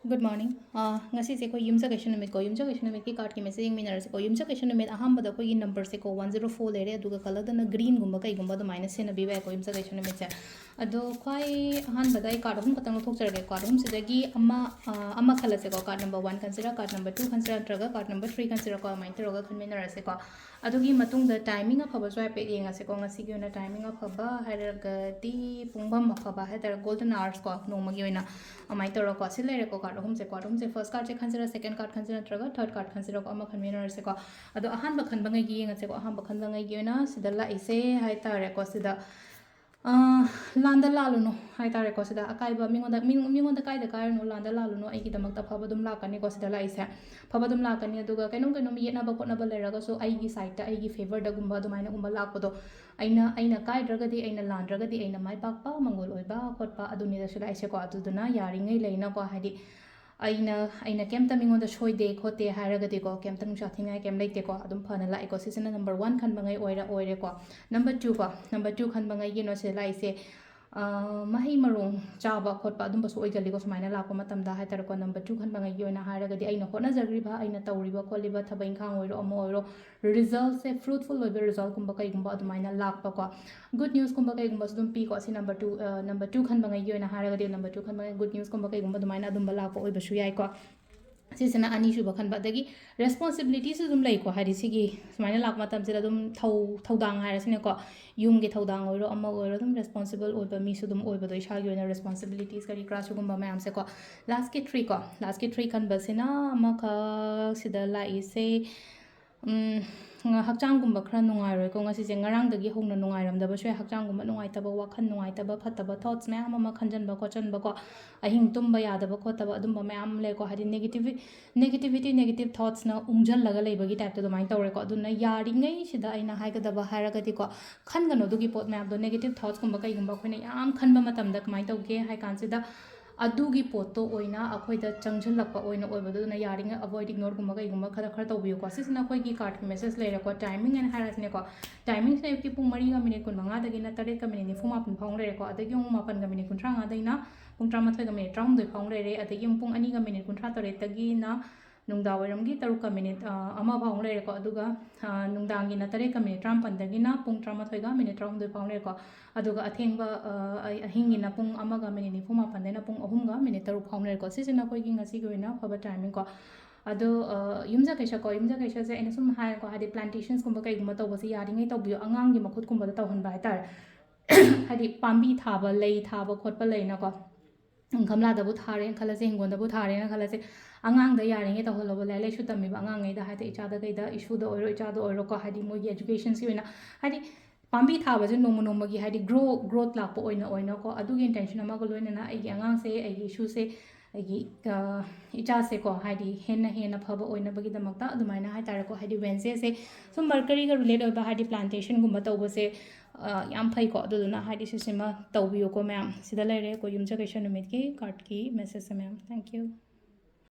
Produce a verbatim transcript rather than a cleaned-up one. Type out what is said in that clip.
Good morning. ꯑꯥ, ꯉꯁꯤꯁꯦ ꯑꯩꯈꯣꯏ ꯌꯨꯝꯁꯀꯩꯁ ꯅꯨꯃꯤꯠꯀꯣ꯫ ꯌꯨꯝꯁꯀꯩꯁ ꯅꯨꯃꯤꯠꯀꯤ cardꯀꯤ message ꯌꯦꯡꯃꯤꯟꯅꯔꯁꯤꯀꯣ꯫ ꯌꯨꯝꯁꯀꯩꯁ ꯅꯨꯃꯤꯠ ꯑꯍꯥꯟꯕꯗ ꯑꯩꯈꯣꯏꯒꯤ numberꯁꯦꯀꯣ, one zero four ꯂꯩꯔꯦ, ꯑꯗꯨꯒ colourꯗꯅ greenꯒꯨꯝꯕ ꯀꯩꯒꯨꯝꯕ ꯑꯗꯨꯃꯥꯏꯅ ꯁꯤꯖꯤꯟꯅꯕꯤꯕ ꯌꯥꯏꯀꯣ, ꯌꯨꯝꯁꯀꯩꯁ ꯅꯨꯃꯤꯠꯁꯦ꯫ ꯑꯗꯣ ꯈ꯭ꯋꯥꯏ ꯑꯍꯥꯟꯕꯗ ꯑꯩ card ꯑꯍꯨꯝ ꯈꯛꯇꯪ ꯂꯧꯊꯣꯛꯆꯔꯒꯦ꯫ Card ꯑꯍꯨꯝꯁꯤꯗꯒꯤ ꯑꯃ, ꯑꯥ, ꯑꯃ ꯈꯜꯂꯁꯦꯀꯣ꯫ Card number one ꯈꯟꯁꯤꯔꯥ, card number two ꯈꯟꯁꯤꯔꯥ, ꯅꯠꯇ꯭ꯔꯒ card number three ꯈꯟꯁꯤꯔꯥꯀꯣ, ꯑꯗꯨꯃꯥꯏꯅ ꯇꯧꯔꯒ ꯈꯟꯃꯤꯟꯅꯔꯁꯦꯀꯣ꯫ ꯑꯗꯨꯒꯤ ꯃꯇꯨꯡꯗ timing ꯑꯐꯕꯁꯨ ꯍꯥꯏꯐꯦꯠ ꯌꯦꯡꯉꯁꯦꯀꯣ꯫ ꯉꯁꯤꯒꯤ ꯑꯣꯏꯅ timing ꯑꯐꯕ ꯍꯥꯏꯔꯒꯗꯤ ꯄꯨꯡꯐꯝ ꯑꯐꯕ ꯍꯥꯏꯇꯥꯔꯦ, golden hours ꯀꯣ, ꯅꯣꯡꯃꯒꯤ ꯑꯣꯏꯅ ꯑꯗꯨꯃꯥꯏꯅ ꯇꯧꯔꯒꯀꯣ꯫ ꯁꯤ ꯂꯩꯔꯦꯀꯣ, card ꯑꯍꯨꯝꯁꯦ꯫ Card ꯑꯍꯨꯝꯁꯦ first cardꯁꯦ ꯈꯟꯁꯤꯔꯥ, second card ꯈꯟꯁꯤꯔꯥ, ꯅꯠꯇ꯭ꯔꯒ third card ꯈꯟꯁꯤꯔꯥꯀꯣ, ꯑꯃ ꯈꯟꯃꯤꯟꯅꯔꯁꯦꯀꯣ꯫ ꯑꯗꯣ ꯑꯍꯥꯟꯕ ꯈꯟꯕꯉꯩꯒꯤ ꯌꯦꯡꯉꯁꯦꯀꯣ꯫ ꯑꯍꯥꯟꯕ ꯈꯟꯕꯉꯩꯒꯤ ꯑꯣꯏꯅ ꯁꯤꯗ ꯂꯥꯛꯏꯁꯦ ꯍꯥꯏꯇꯥꯔꯦꯀꯣ, ꯁꯤꯗ ꯑꯥ, ꯂꯥꯟꯗ ꯂꯥꯜꯂꯨꯅꯨ ꯍꯥꯏꯇꯥꯔꯦꯀꯣ꯫ ꯁꯤꯗ ꯑꯀꯥꯏꯕ ꯃꯤꯉꯣꯟꯗ, ꯃꯤ-, ꯃꯤꯉꯣꯟꯗ ꯀꯥꯏꯗ ꯀꯥꯏꯔꯨꯅꯨ, ꯂꯥꯟꯗ ꯂꯥꯜꯂꯨꯅꯨ, ꯑꯩꯒꯤꯗꯃꯛꯇ ꯑꯐꯕ ꯑꯗꯨꯝ ꯂꯥꯛꯀꯅꯤꯀꯣ꯫ ꯁꯤꯗ ꯂꯥꯛꯏꯁꯦ ꯑꯐꯕ ꯑꯗꯨꯝ ꯂꯥꯛꯀꯅꯤ꯫ ꯑꯗꯨꯒ ꯀꯩꯅꯣꯝ ꯀꯩꯅꯣꯝ ꯌꯦꯠꯅꯕ ꯈꯣꯠꯅꯕ ꯂꯩꯔꯒꯁꯨ ꯑꯩꯒꯤ sideꯇ, ꯑꯩꯒꯤ favourꯗꯒꯨꯝꯕ ꯑꯗꯨꯃꯥꯏꯅꯒꯨꯝꯕ ꯂꯥꯛꯄꯗꯣ, ꯑꯩꯅ, ꯑꯩꯅ ꯀꯥꯏꯗ꯭ꯔꯒꯗꯤ, ꯑꯩꯅ ꯂꯥꯟꯗ꯭ꯔꯒꯗꯤ, ꯑꯩꯅ ꯃꯥꯏ ꯄꯥꯛꯄ, ꯃꯪꯒꯣꯜ ꯑꯣꯏꯕ ꯈꯣꯠꯄ ꯑꯗꯨꯅꯤꯗ ꯁꯤ ꯂꯥꯛꯏꯁꯦꯀꯣ꯫ ꯑꯗꯨꯗꯨꯅ ꯌꯥꯔꯤꯉꯩ ꯂꯩꯅꯀꯣ, ꯍꯥꯏꯗꯤ ꯑꯩꯅ, ꯑꯩꯅ ꯀꯩꯝꯇ ꯃꯤꯉꯣꯟꯗ ꯁꯣꯏꯗꯦ ꯈꯣꯠꯇꯦ ꯍꯥꯏꯔꯒꯗꯤꯀꯣ, ꯀꯩꯝꯇ ꯅꯨꯡꯁꯥ ꯊꯤꯅꯤꯡꯉꯥꯏ ꯀꯩꯝ ꯂꯩꯇꯦꯀꯣ꯫ ꯑꯗꯨꯝ ꯐꯅ ꯂꯥꯛꯑꯦꯀꯣ꯫ ꯁꯤꯁꯤꯅ number one ꯈꯟꯕꯉꯩ ꯑꯣꯏꯔ-, ꯑꯣꯏꯔꯦꯀꯣ꯫ Number two ꯀꯣ, number two ꯈꯟꯕꯉꯩꯒꯤꯅꯣ ꯁꯤꯗ ꯂꯥꯛꯏꯁꯦ, ꯑꯥ, ꯃꯍꯩ ꯃꯔꯣꯡ ꯆꯥꯕ ꯈꯣꯠꯄ ꯑꯗꯨꯝꯕꯁꯨ ꯑꯣꯏꯒꯜꯂꯤꯀꯣ, ꯁꯨꯃꯥꯏꯅ ꯂꯥꯛꯄ ꯃꯇꯝꯗ ꯍꯥꯏꯇꯥꯔꯦꯀꯣ꯫ Number two ꯈꯟꯕꯉꯩꯒꯤ ꯑꯣꯏꯅ ꯍꯥꯏꯔꯒꯗꯤ, ꯑꯩꯅ ꯍꯣꯠꯅꯖꯈ꯭ꯔꯤꯕ, ꯑꯩꯅ ꯇꯧꯔꯤꯕ ꯈꯣꯠꯂꯤꯕ ꯊꯕꯛ ꯏꯪꯈꯥꯡ ꯑꯣꯏꯔꯣ, ꯑꯃ ꯑꯣꯏꯔꯣ, resultꯁꯦ fruitful ꯑꯣꯏꯕ resultꯀꯨꯝꯕ ꯀꯩꯒꯨꯝꯕ ꯑꯗꯨꯃꯥꯏꯅ ꯂꯥꯛꯄꯀꯣ꯫ Good newsꯀꯨꯝꯕ ꯀꯩꯒꯨꯝꯕꯁꯨ ꯑꯗꯨꯝ ꯄꯤꯀꯣ꯫ ꯁꯤ number two, ꯑ, number two ꯈꯟꯕꯉꯩꯒꯤ ꯑꯣꯏꯅ ꯍꯥꯏꯔꯒꯗꯤ, number two ꯈꯟꯕꯉꯩ good newsꯀꯨꯝꯕ ꯀꯩꯒꯨꯝꯕ ꯑꯗꯨꯃꯥꯏꯅ ꯑꯗꯨꯝꯕ ꯂꯥꯛꯄ ꯑꯣꯏꯕꯁꯨ ꯌꯥꯏꯀꯣ꯫ ꯁꯤꯁꯤꯅ ꯑꯅꯤꯁꯨꯕ ꯈꯟꯕ꯫ ꯑꯗꯒꯤ responsibilityꯁꯨ ꯑꯗꯨꯝ ꯂꯩꯀꯣ, ꯍꯥꯏꯗꯤ ꯁꯤꯒꯤ ꯁꯨꯃꯥꯏꯅ ꯂꯥꯛꯄ ꯃꯇꯝꯁꯤꯗ ꯑꯗꯨꯝ ꯊꯧ-, ꯊꯧꯗꯥꯡ ꯍꯥꯏꯔꯁꯤꯅꯦꯀꯣ, ꯌꯨꯝꯒꯤ ꯊꯧꯗꯥꯡ ꯑꯣꯏꯔꯣ, ꯑꯃ ꯑꯣꯏꯔꯣ, ꯑꯗꯨꯝ responsible ꯑꯣꯏꯕ ꯃꯤꯁꯨ ꯑꯗꯨꯝ ꯑꯣꯏꯕꯗꯣ, ꯏꯁꯥꯒꯤ ꯑꯣꯏꯅ responsibilities ꯀꯔꯤ ꯀꯔꯥ ꯁꯤꯒꯨꯝꯕ ꯃꯌꯥꯝꯁꯦꯀꯣ꯫ Lastꯀꯤ three ꯀꯣ, lastꯀꯤ three ꯈꯟꯕꯁꯤꯅ ꯑꯃꯈꯛ ꯁꯤꯗ ꯂꯥꯛꯏꯁꯦ, ꯎꯝ, ꯍꯛꯆꯥꯡꯒꯨꯝꯕ ꯈꯔ ꯅꯨꯡꯉꯥꯏꯔꯣꯏꯀꯣ ꯉꯁꯤꯁꯦ꯫ ꯉꯔꯥꯡꯗꯒꯤ ꯍꯧꯅ ꯅꯨꯡꯉꯥꯏꯔꯝꯗꯕꯁꯨ ꯌꯥꯏ꯫ ꯍꯛꯆꯥꯡꯒꯨꯝꯕ ꯅꯨꯡꯉꯥꯏꯇꯕ, ꯋꯥꯈꯜ ꯅꯨꯡꯉꯥꯏꯇꯕ, ꯐꯠꯇꯕ thoughts ꯃꯌꯥꯝ ꯑꯃ ꯈꯟꯖꯟꯕ ꯈꯣꯠꯆꯟꯕꯀꯣ, ꯑꯍꯤꯡ ꯇꯨꯝꯕ ꯌꯥꯗꯕ ꯈꯣꯠꯇꯕ, ꯑꯗꯨꯝꯕ ꯃꯌꯥꯝ ꯂꯩꯀꯣ꯫ ꯍꯥꯏꯗꯤ negativity, negativity, negative thoughtsꯅ ꯎꯝꯖꯜꯂꯒ ꯂꯩꯕꯒꯤ typeꯇ ꯑꯗꯨꯃꯥꯏꯅ ꯇꯧꯔꯦꯀꯣ꯫ ꯑꯗꯨꯅ ꯌꯥꯔꯤꯉꯩ ꯁꯤꯗ ꯑꯩꯅ ꯍꯥꯏꯒꯗꯕ ꯍꯥꯏꯔꯒꯗꯤꯀꯣ, ꯈꯟꯒꯅꯨ ꯑꯗꯨꯒꯤ ꯄꯣꯠ ꯃꯌꯥꯝꯗꯣ꯫ Negative thoughtsꯀꯨꯝꯕ ꯀꯩꯒꯨꯝꯕ ꯑꯩꯈꯣꯏꯅ ꯌꯥꯝ ꯈꯟꯕ ꯃꯇꯝꯗ ꯀꯃꯥꯏꯅ ꯇꯧꯒꯦ ꯍꯥꯏ ꯀꯥꯟꯁꯤꯗ, ꯑꯗꯨꯒꯤ ꯄꯣꯠꯇꯣ ꯑꯣꯏꯅ ꯑꯩꯈꯣꯏꯗ ꯆꯪꯁꯤꯜꯂꯛꯄ ꯑꯣꯏꯅ ꯑꯣꯏꯕꯗꯣ, ꯑꯗꯨꯅ ꯌꯥꯔꯤꯉꯩ avoid, ignoreꯒꯨꯝꯕ ꯀꯩꯒꯨꯝꯕ ꯈꯔ, ꯈꯔ ꯇꯧꯕꯤꯌꯨꯀꯣ꯫ ꯁꯤꯁꯤꯅ ꯑꯩꯈꯣꯏꯒꯤ cardꯀꯤ message ꯂꯩꯔꯦꯀꯣ꯫ Timing ꯍꯥꯏꯅ ꯍꯥꯏꯔꯁꯤꯅꯦꯀꯣ꯫ Timingꯁꯤꯅ ꯑꯌꯨꯛꯀꯤ ꯄꯨꯡ ꯃꯔꯤꯒ minute ꯀꯨꯟꯃꯉꯥꯗꯒꯤꯅ ꯇꯔꯦꯠꯀ minute ꯅꯤꯐꯨ ꯃꯥꯄꯟ ꯐꯥꯎ ꯂꯩꯔꯦꯀꯣ꯫ ꯑꯗꯒꯤ ꯑꯃꯨꯛ ꯃꯥꯄꯟꯒ minute ꯀꯨꯟꯊ꯭ꯔꯥ ꯃꯉꯥꯗꯒꯤꯅ ꯄꯨꯡ ꯇꯔꯥꯃꯥꯊꯣꯏꯒ ꯃꯤꯅꯤꯠ ꯇꯔꯥꯍꯨꯝꯗꯣꯏ ꯐꯥꯎ ꯂꯩꯔꯦ꯫ ꯑꯗꯒꯤ ꯑꯃꯨꯛ ꯄꯨꯡ ꯑꯅꯤꯒ ꯃꯤꯅꯤꯠ ꯀꯨꯟꯊ꯭ꯔꯥ ꯇꯔꯦꯠꯇꯒꯤꯅ ꯅꯨꯡꯗꯥꯡ ꯋꯥꯏꯔꯝꯒꯤ ꯇꯔꯨꯛꯀ ꯃꯤꯅꯤꯠ ꯑꯃ ꯐꯥꯎ ꯂꯩꯔꯦꯀꯣ꯫ ꯑꯗꯨꯒ ꯅꯨꯡꯗꯥꯡꯒꯤꯅ ꯇꯔꯦꯠꯀ ꯃꯤꯅꯤꯠ ꯇꯔꯥꯃꯥꯄꯟꯗꯒꯤꯅ ꯄꯨꯡ ꯇꯔꯥꯃꯥꯊꯣꯏꯒ ꯃꯤꯅꯤꯠ ꯇꯔꯥꯍꯨꯝꯗꯣꯏ ꯐꯥꯎ ꯂꯩꯔꯦꯀꯣ꯫ ꯑꯗꯨꯒ ꯑꯊꯦꯡꯕ ꯑꯍꯤꯡꯒꯤꯅ ꯄꯨꯡ ꯑꯃꯒ ꯃꯤꯅꯤꯠ ꯅꯤꯐꯨ ꯃꯥꯄꯟꯗꯩꯅ ꯄꯨꯡ ꯑꯍꯨꯝꯒ ꯃꯤꯅꯤꯠ ꯇꯔꯨꯛ ꯐꯥꯎ ꯂꯩꯔꯦꯀꯣ꯫ ꯁꯤꯁꯤꯅ ꯑꯩꯈꯣꯏꯒꯤ ꯉꯁꯤꯒꯤ ꯑꯣꯏꯅ ꯑꯐꯕ ꯇꯥꯏꯃꯤꯡꯀꯣ꯫ ꯑꯗꯣ ꯌꯨꯝꯖꯀꯩꯁꯀꯣ, ꯌꯨꯝꯖꯀꯩꯁꯁꯦ ꯑꯩꯅ ꯁꯨꯝ ꯍꯥꯏꯔꯦꯀꯣ, ꯍꯥꯏꯗꯤ plantations ꯀꯨꯝꯕ ꯀꯩꯒꯨꯝꯕ ꯇꯧꯕꯁꯦ ꯌꯥꯔꯤꯉꯩ ꯇꯧꯕꯤꯌꯣ, ꯑꯉꯥꯡꯒꯤ ꯃꯈꯨꯠꯀꯨꯝꯕꯗ ꯇꯧꯍꯟꯕ ꯍꯥꯏꯇꯥꯔꯦ꯫ ꯍꯥꯏꯗꯤ ꯄꯥꯝꯕꯤ ꯊꯥꯕ, ꯂꯩ ꯊꯥꯕ ꯈꯣꯠꯄ ꯂꯩꯅꯀꯣ, ꯒꯝꯂꯥꯗꯕꯨ ꯊꯥꯔꯦꯅ ꯈꯜꯂꯁꯦ, ꯍꯤꯡꯒꯣꯜꯗꯕꯨ ꯊꯥꯔꯦꯅ ꯈꯜꯂꯁꯦ, ꯑꯉꯥꯡꯗ ꯌꯥꯔꯤꯉꯩ ꯇꯧꯍꯜꯂꯣꯕ꯫ ꯂꯥꯏꯔꯤꯛ ꯂꯥꯏꯁꯨ ꯇꯝꯃꯤꯕ ꯑꯉꯥꯡꯉꯩꯗ, ꯍꯥꯏꯗꯤ ꯏꯆꯥꯗ ꯀꯩꯗ, ꯏꯁꯨꯗ ꯑꯣꯏꯔꯣ, ꯏꯆꯥꯗ ꯑꯣꯏꯔꯣꯀꯣ, ꯍꯥꯏꯗꯤ ꯃꯣꯏꯒꯤ educationꯁꯤ ꯑꯣꯏꯅ, ꯍꯥꯏꯗꯤ ꯄꯥꯝꯕꯤ ꯊꯥꯕꯁꯦ ꯅꯣꯡꯃ ꯅꯣꯡꯃꯒꯤ ꯍꯥꯏꯗꯤ grow growth ꯂꯥꯛꯄ ꯑꯣꯏꯅ ꯑꯣꯏꯅꯀꯣ, ꯑꯗꯨꯒꯤ intention ꯑꯃꯒ ꯂꯣꯏꯅꯅ ꯑꯩꯒꯤ ꯑꯉꯥꯡꯁꯦ, ꯑꯩꯒꯤ ꯏꯁꯨꯁꯦ, ꯑꯩꯒꯤ ꯏꯆꯥꯁꯦꯀꯣ, ꯍꯥꯏꯗꯤ ꯍꯦꯟꯅ ꯍꯦꯟꯅ ꯐꯕ ꯑꯣꯏꯅꯕꯒꯤꯗꯃꯛꯇ ꯑꯗꯨꯃꯥꯏꯅ ꯍꯥꯏꯇꯥꯔꯦꯀꯣ, ꯍꯥꯏꯗꯤ Wednesdayꯁꯦ ꯁꯨꯝ Mercuryꯒ relate ꯑꯣꯏꯕ ꯍꯥꯏꯗꯤ plantationꯒꯨꯝꯕ ꯇꯧꯕꯁꯦ ꯌꯥꯝ ꯐꯩꯀꯣ꯫ ꯑꯗꯨꯗꯨꯅ ꯍꯥꯏꯗꯤ ꯁꯤꯁꯤꯃ ꯇꯧꯕꯤꯌꯨꯀꯣ ꯃꯌꯥꯝ꯫ ꯁꯤꯗ ꯂꯩꯔꯦ ꯑꯩꯈꯣꯏ ꯌꯨꯝꯖꯀꯩꯁ ꯅꯨꯃꯤꯠꯀꯤ cardꯀꯤ messageꯁꯦ ꯃꯌꯥꯝ꯫ Thank you꯫